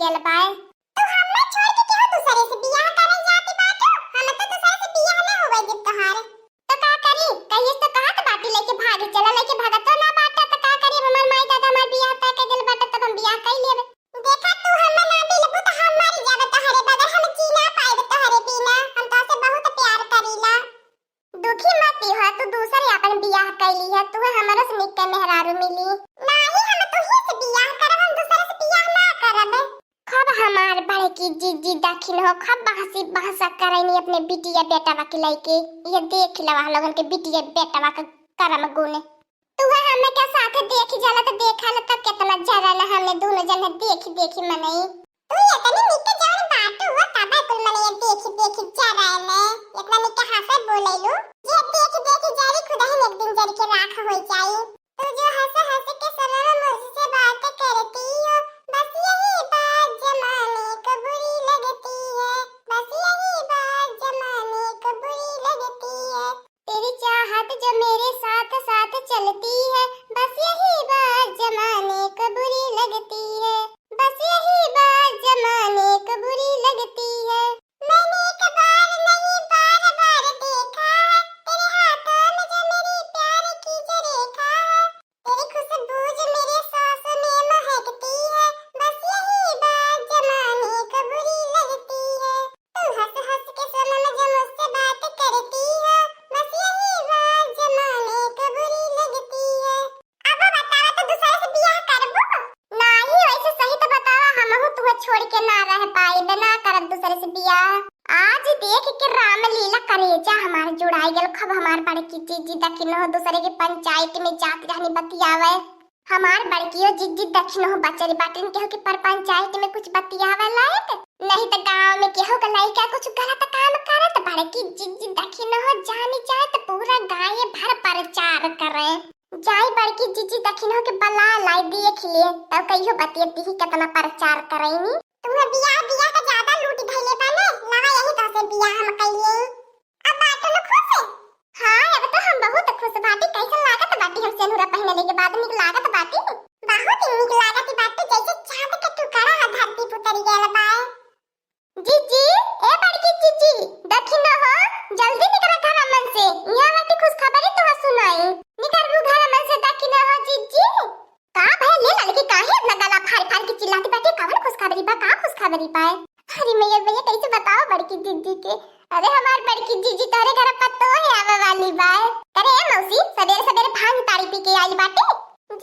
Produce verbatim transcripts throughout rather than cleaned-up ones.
गल बाय। तो हमें छोड़ के केहू दूसरे से बियाह करे जाती बाटू? हम तो दूसरे से बियाह ना होवे देब तोहार। तो का करी? कहिए तो कहत बाटी लेके भाग चला, लेके भागत तो ना बाटा, तो का करी? अब हमार माई दादा हमार बियाह तय कर दिल बाटा, तब हम बियाह कर लेबे। देखा तू हमें ना मिलबू तो हम मर जाबे तोहरे बगैर, हम जी ना पाएब तोहरे बिना, हम तोहसे बहुत प्यार करीला। दुखी मत हो, तू दूसरे अपन बियाह कैली है, तू हमरो से निक के मेहरारू मिली। नाही, हम तुही से बियाह करब, हम दूसरे से बियाह ना करब। खब हमार बड़की जिज्जी दखिन हो, खब बहसी बहसा करैनी अपने बिटिया बेटवा के लइके। ये देख लवा लोगन के बिटिया बेटवा के करम गुण। तू है हमें के साथ देख जाला तो देखा ल तो कितना जरा न हमें दोनों जन देखी देखी मनई। तू इतनी निक जौन बाटू हो, तबे कुल मनई देखी देखी जरा न। इतना निक हंसे बोलेलू। जे देख देख जरी खुदा ही एक दिन जर के राख हो जाई। तू जो हंस हंस के सनम मुझसे बात करती हो, बस यही बात जमाने को बुरी लगती है, बस यही बात जमाने को बुरी लगती है। तेरी चाहत जो मेरे साथ साथ चलती है, बस यही बात जमाने को बुरी लगती है, बस यही बात जमाने को बुरी लगती है। मैंने एक बार नहीं बार बार देखा है, तेरे हाथों में जो मेरी प्यार की जो रेखा है, तेरी खुशबू जो मेरे सांसों में महकती है, बस यही बात जमाने को बुरी लगती है। तू हंस हंस के सनम जो मुझसे बात करती है, बस यही बात जमाने को बुरी लगती है। अब बतावा तो दूसरे से बियाह करबू? नाही, वैसे सही तो बतावा, हमहू तुहे छोड़ के ना रह पाइबे, ना करब दूसरे से बियाह। आज देख के रामलीला करेजा हमार जुड़ाई गल। खब हमार बड़की जिज्जी दखिन हो दूसरे के पंचायत में जात रहनी बतियावे। हमार बड़कियो जिज्जी दखिन हो बचरी बाटिन केहू के पर पंचायत में कुछ बतियावे लायक, नहीं तो गांव में केहू के लइका कुछ गलत काम करे तो बड़की जिज्जी दखिन हो जानी जाए तो पूरा गांव भर प्रचार करे। जाई बड़की जिज्जी दखिन हो के बला लाई देख ले, तब कहियो बतिया दिही केतना प्रचार करैनी। तुम्हें बियाह बियाह का ज्यादा लूट धैले बा ने, लावा यही तो से बियाह हम कइले। अब बाटू न खुश? हाँ, अब तो हम बहुत खुश बाटी। कैसन लागत बाटी हम सेनुरा पहिनले के बाद? निक लागत बाटी? बहुत ही निक लागत बाटी, जैसे चांद के टुकड़ा है धरती पुतरी गयल बा। जिज्जी, ए बड़की जिज्जी, दखिन हो, जल्दी निकरा घर मन से, यहाँ बाटी खुशखबरी तोहा सुनाई। निकर रू घर मन से दखिन हो जिज्जी। का भय ले ललकी, काहे इतना गला फाड़ फाड़ के चिल्लाती बाटी? कवन खुशखबरी बा, का खुशखबरी बा? अरे मैया, मैया, कैसे बताओ बड़की जिज्जी के? अरे हमार बड़की जिज्जी तोहरे घर पतोह आवे वाली बा। अरे ए मौसी, सबेरे सबेरे भांग ताड़ी पी के आई बाटी।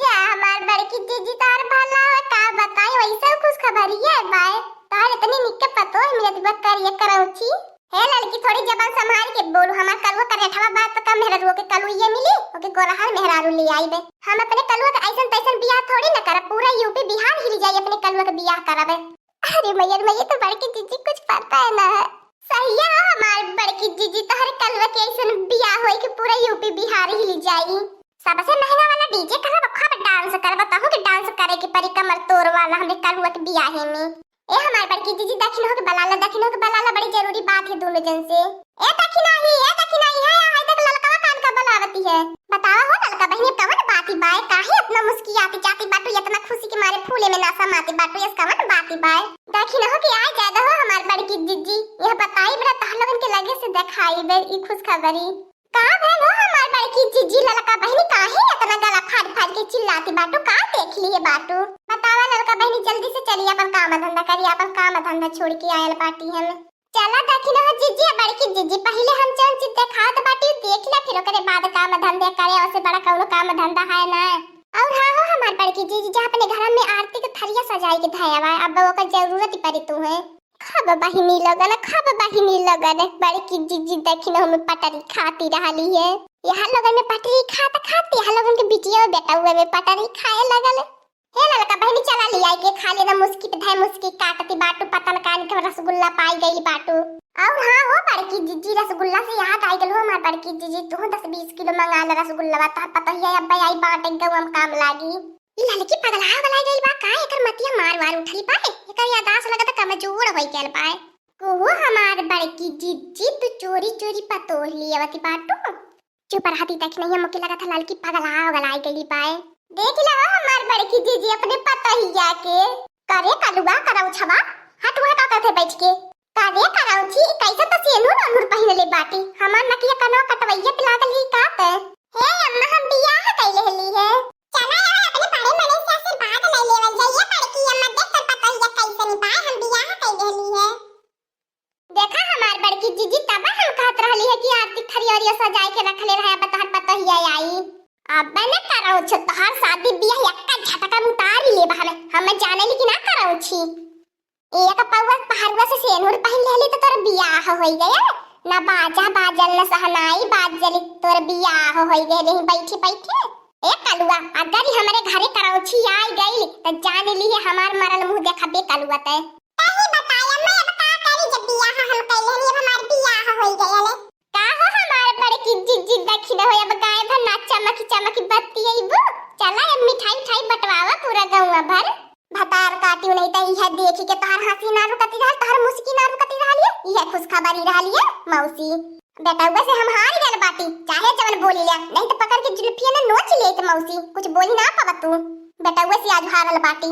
जा हमार बड़की जिज्जी तोहर भला हो, का बताई, वैसे खुशखबरी है बा। तोहर इतनी निक के पतोह मिलत बा करिया करौची। हे लड़की, थोड़ी जबान संभाल के बोलू, हमार कलुआ करेठवा बा त का मेहरारू के कलुइये मिली? ओके गोरहर मेहरारू ले आइबे। हम अपने कलुआ के ऐसन तैसन बियाह थोड़ी न करब, पूरा यूपी बिहार हिल जाई अपने कलुआ के बियाह करबे। अरे मैया रे मैया, तो बड़की जिज्जी कुछ पता है ना है। सहिया हो हमार बड़की जिज्जी, तोहरे कलुआ के ऐसन बियाह होई कि पूरा यूपी बिहार हिल जाई। सबसे महंगा वाला डीजे करब, खूब डांस करब, तहू के डांस करे के परी कमर तोड़ वाला हमरे कलुआ के बियाहे में। ए हमार बड़की जिज्जी, दखिन हो के बलाला, दखिन हो के बलाला, बड़ी जरूरी बात है दोनों जन से। ए दखिनाही, ए दखिनाही, है, है, देख ललकवा कान का बलावती है। बतावा हो ललका बहिनी, कवन बाती बाय, काहे इतना मुस्कियाती जाती बाटू, इतना खुशी के मारे फूले में ना समाती बाटू, यस कवन बाती बाय? दखिन हो के आ जाए दहो हमार बड़की जिज्जी, यह बताई बड़ा तह लोगन के लगे से देखाई बे ई खुशखबरी। का भइल हो हमार बड़की जिज्जी, ललका बहिनी काहे इतना गला फाड़ फाड़ के चिल्लाती बाटू, का देख लिए बाटू? बतावा ललका बहिनी, जल्दी से चली अपन काम धंधा करी, अपन काम धंधा छोड़ के आयल बाटी हम। चला दखिन हो जिज्जी, बड़की जिज्जी, पहिले हम जौन चीज देखात बाटी देख ला, फिर ओकरे बाद काम धंधा करे, ओसे बड़ा कौनो काम धंधा है ना। और हाँ हो हमार बड़की जिज्जी, जा अपने घर में आरती के थरिया सजाई के धया बा, अब ओकर जरूरत ही पड़ी तू है। खब बहिनी लोगन, खब बहिनी लोगन, बड़की जिज्जी दखिन हो में पटरी खाती रहली है। यहाँ लोगन में पटरी खात खात यहाँ लोगन के बिटिया बेटउआ में पटरी खाए लगल। हे ललका बहिनी, चला लियाई के खा लेना, मुस्की पे धाय मुस्की काटती बाटू, पता न कान के रसगुल्ला पाई गई बाटू। और हाँ हो बड़की जिज्जी, रसगुल्ला से याद आई गल हो हमार बड़की जिज्जी, तू दस बीस किलो मंगा ले रसगुल्ला, तोहर पतोहिया अब्बे आई बाटे गौवा में काम लागी। ई ललकी पगला वगला गई बा का? एकर मतिया मार वार उठल बा, एकर यादाश्त लगता कमजोर हो गल बा। ओहो हमार बड़की जिज्जी, तू चोरी चोरी पतोह लियावती बाटू। चुप रहती तक नहीं, मुके लगा था ललकी पगला वगला गई बा। देख ला हो हमार बड़की जिज्जी अपने पतोहिया के। करे कलुआ करौछवा, हट वहाँ का करते बैठ के। करे करौछी, ई कैसे तो सेनुर ओनुर पहिनले बाटी, हमार नकिया कनवा कटवैया पे लागल ही का ते? हे अम्मा, हम बियाह कइ लेहली है। चला यार, अपने बड़े मनई से आशीर्वाद ले लेवल जाइए, बड़की अम्मा देख तोर पतोहिया कैसनी बा, हम बियाह कइ लेहली है। देखा हमार बड़की जीजी, तब हम कहत रहली है कि आरती थरियरिया सजाए के रखले रहे, अब तोहर पतोहिया आई। अब न करौछ, तोहर शादी बियाह एक्का झटका में उतार ही लेबा हमें, हमें जाने ली कि ना करौछी। एक पौआ पहरुआ से सेनुर पहिन लेली तो तोर बियाह होई गया, ना बाजा बाजल ना सहनाई बाजली, तोर बियाह होई गया यहीं बैठी बैठी। ए कलुआ, अगर ई हमरे घरे करौछी आई गई तो जान ली है हमार मरल मुंह देखबे कलुआ ते। सही बताया, मैं अब का करी जब बियाह हम कइ लेनी, अब हमार बियाह होई गया ले। का हो हमार बड़की जीजी, देखी न हो, अब गाय भर ना चमकी चमकी बत्ती अइबू। चला अब मिठाई उठाई बंटवावा पूरा गौवा भर। भतार काटियो नहीं त इहे देखी के तोहर हंसी ना रुकती रहल, तोहर मुस्की ना रुकती रहल, ये इहे खुशखबरी रहल ये मौसी। बेटउआ से हम हार गल बाटी, चाहे जवन बोली ले, नहीं तो पकड़ के जुल्फिया ना नोच लेत मौसी, कुछ बोली ना पावा तू। बेटउआ से आज हारल बाटी।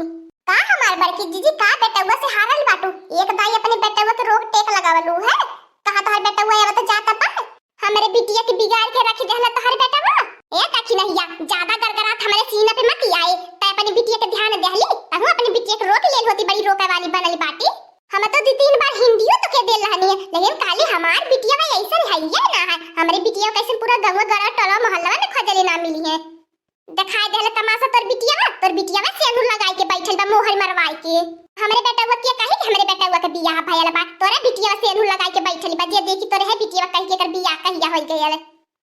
का हमार बड़की जीजी, का बेटउआ से हारल बाटू? एक दाई अपने बेटउआ के रोक टेक लगावलू है, कहाँ तोहर बेटउआ आवत जात बा? हमरे बिटिया के बिगाड़ के रख देहला तोहर बेटवा। ए कखिनहिया, ज्यादा गरगरात हमरे सीना पे मत आए। तै अपनी बिटिया के ध्यान देहली, तहू अपनी बिटिया के रोक लेल होती, बड़ी रोके वाली बनल बाटी। हम तो दू तीन बार हिंदियो तो के देल रहनी है, लेकिन काली हमार बिटिया भाई ऐसन है ये ना है। हमरे बिटिया कैसे पूरा गंवा गड़ा टोला मोहल्ला में खोजले ना मिली है। देखाई देहले तमाशा तोर बिटिया, तोर बिटिया सेनुर लगाई के बैठल बा मोहर मरवाई के। हमरे बेटवा के कहे कि हमरे बेटवा के बियाह भयल बा, तोरे बिटिया सेनुर लगाई के बैठल बा, जे देखी तोरे है बिटिया कही के एकर बियाह कहिया होई गयल।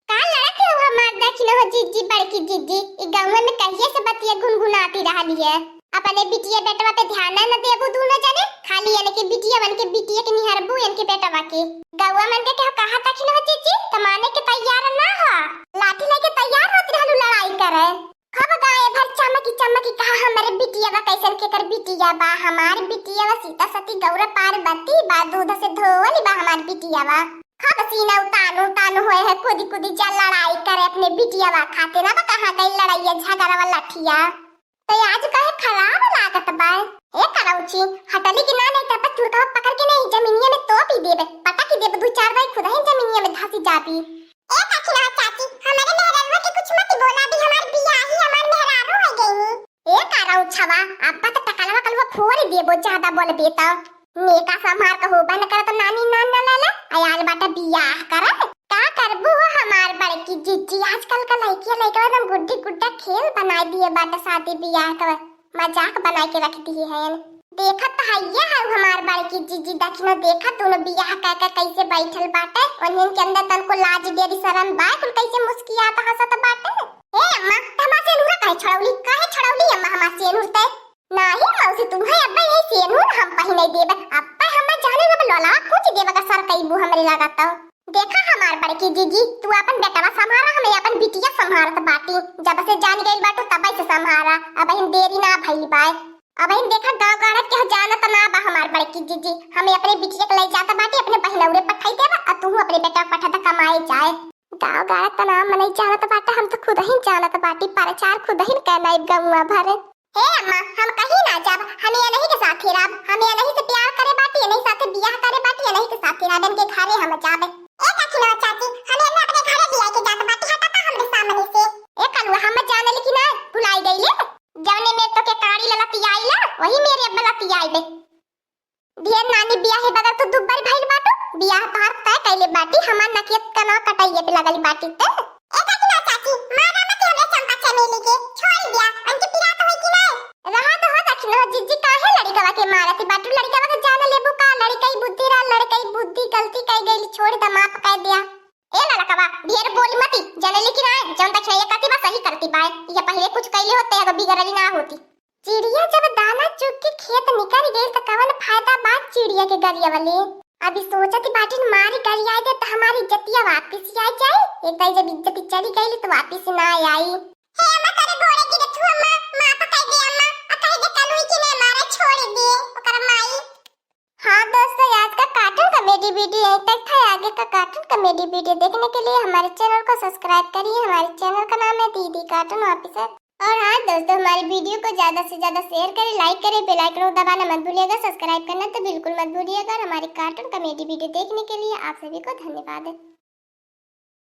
का लड़त हो हमार दखिन हो जीजी, बड़की जीजी, ई गाँव में कहिए से बतिया गुनगुनाती रहली है। अपने बिटिया बेटवा पे ध्यान न देबू दूनो जने, खाली इनके बिटिया बन के बिटिया के निहरबू इनके बेटवा के। गौवा मन के केहू कहा तखिन हो जीजी, त माने के तैयार ना हो। लाठी लेके तैयार होत रहलू लड़ाई करे। खूब गाय भर चमकी चमकी कहा हमरे बिटिया बा, कैसन केकर बिटिया बा, हमार बिटिया बा सीता सती गौरा पार्वती बा, दूध से धोवल बा हमार बिटिया बा। खूब सीना उतानू उतानू होए है, कूदी कूदी जा लड़ाई करे अपने बिटिया बा खातिर। अब कहाँ गई लड़ाइया झगड़ा वाला लठिया? तो आज कहे खराब लागत बा। ए करौची, हटली कि ना, नहीं तो चुड़कवा पकड़ के नहीं जमीनिया में तोप ही देबे, पटक ही देबे, दू चार बाई खुद ही जमीनिया में धसी जाबी। ए कखिनवा चाची, हमारे मेहररुआ के कुछ मत बोला, अभी हमार बियाह ही हमार मेहरारू हो गई। ए करौछवा, अब तो टकलवा कलवा फोड़ देबो, ज्यादा बोलबे तो। नेका संभार के होबे न करत नानी नान न लेले, आयाल बाटे बियाह करे। का करबू हो हमार बड़की जीजी, आजकल का लइकिया लइका एकदम गुड्डी गुड्डा खेल बनाई दिए बाटे शादी बियाह का, मजाक बनाई के रख दिए हैं। देखत तो हइये है हमार बड़की जीजी, दखिनो देखत दोनों बियाह क के कैसे बैठल बाटे, उन्हन के अंदर तनको लाज डेरी शरम बा, कुल कैसे मुस्कियात हंसत बाटे। ए अम्मा, त हमार सेनुरा काहे छड़ौली, काहे छड़ौली अम्मा हमार सेनुर ते? नाही मौसी, तुम्हें अब्बे यही सेनुर हम पहिने देबे। अब्बे हमें जाने देबे, लोला पूछ देबे का सर कईबू हमरे लागत तो। देखा हमार बड़की जीजी, तू अपन बेटवा संभारा, हमें अपन बिटिया संभारत बाटी। जब से जान गइल बाटू तब से संभारा, अब हम देरी ना भइल बाय। अब हम देखा गाँव गाड़ा केहू जानत ना बा हमार बड़की जीजी, हमें अपने बिटिया के ले जात बाटी, अपने बहिनौरे पठाई देबा, आ तू अपने बेटा पठा द कमाए जाए। गाँव गाड़ा तना मनई जानत बाटे, हम तो खुद ही जानत बाटी, प्रचार खुद ही करनाई गौवा भर। हे अम्मा, हम कहीं ना जाब, हम ये नहीं के साथे रहब, हम ये नहीं से प्यार करे बाटी, ये नहीं साथे बियाह करे बाटी, ये नहीं के साथे रहब, इनके घरे हम जाब। ए कखिनवा चाची, हम ये अपने घरे बियाह के जात बाटी, हटा ता हमरे सामने से। ए कलुआ, हम जाने लेकिन ना भुलाई गई ले, जौने में तो के काड़ी ललतियाई ला, वही मेरे अब लतियाई बे। ढेर नानी बियाहे बगल तो दुब्बर भइल बाटू, बियाह तोहार तय कइले बाटी, हमार नकियत कनवा कटइये पे लगल बाटी ते। ए काकी ना चाची, मारा मत हमरे चंपा चमेली के, छोड़ दिया, उनके पिरात होई कि नहीं? रहा तो हो दखिन हो जीजी, काहे लड़िकवा के मारत बाटू? लड़िकवा के जान लेबू का? लड़िकई बुद्धि रहा, लड़िकई बुद्धि, गलती कई गइल, छोड़ द, माफ कर दिया। ए लड़कवा, ढेर बोली मती, जनली कि नाय, जौन दखिनैया करती बा, सही करती बाय। ये पहिले कुछ कइले होते, अगर बिगड़ली ना होती। चिड़िया जब दाना चुग के खेत निकल गइल, त कवन फायदा बा चिड़िया के गरियवले? अभी सोचत बाटिन, मारी गरियाई दे, त हमारी इज्जतिया वापिस आ जाई। एक दाई जब इज्जत चली गइल, त वापिस ना आई। हे अम्मा, तोरे गोड़े गिरत हूँ अम्मा, माफ कर दे अम्मा, आ कह दे कलुई कि नहीं मारे, छोड़ दे ओकर माई। हाँ दोस्तों, आज का cartoon comedy video यहीं तक था। आगे का cartoon comedy video देखने के लिए हमारे channel को subscribe करिए। हमारे channel का नाम है दीदी Cartoon Officer। और हाँ दोस्तों, हमारी वीडियो को ज़्यादा से ज़्यादा शेयर करें, लाइक करें, बेल आइकन को दबाना मत भूलिएगा, सब्सक्राइब करना तो बिल्कुल मत भूलिएगा। और हमारी कार्टून कॉमेडी वीडियो देखने के लिए आप सभी को धन्यवाद।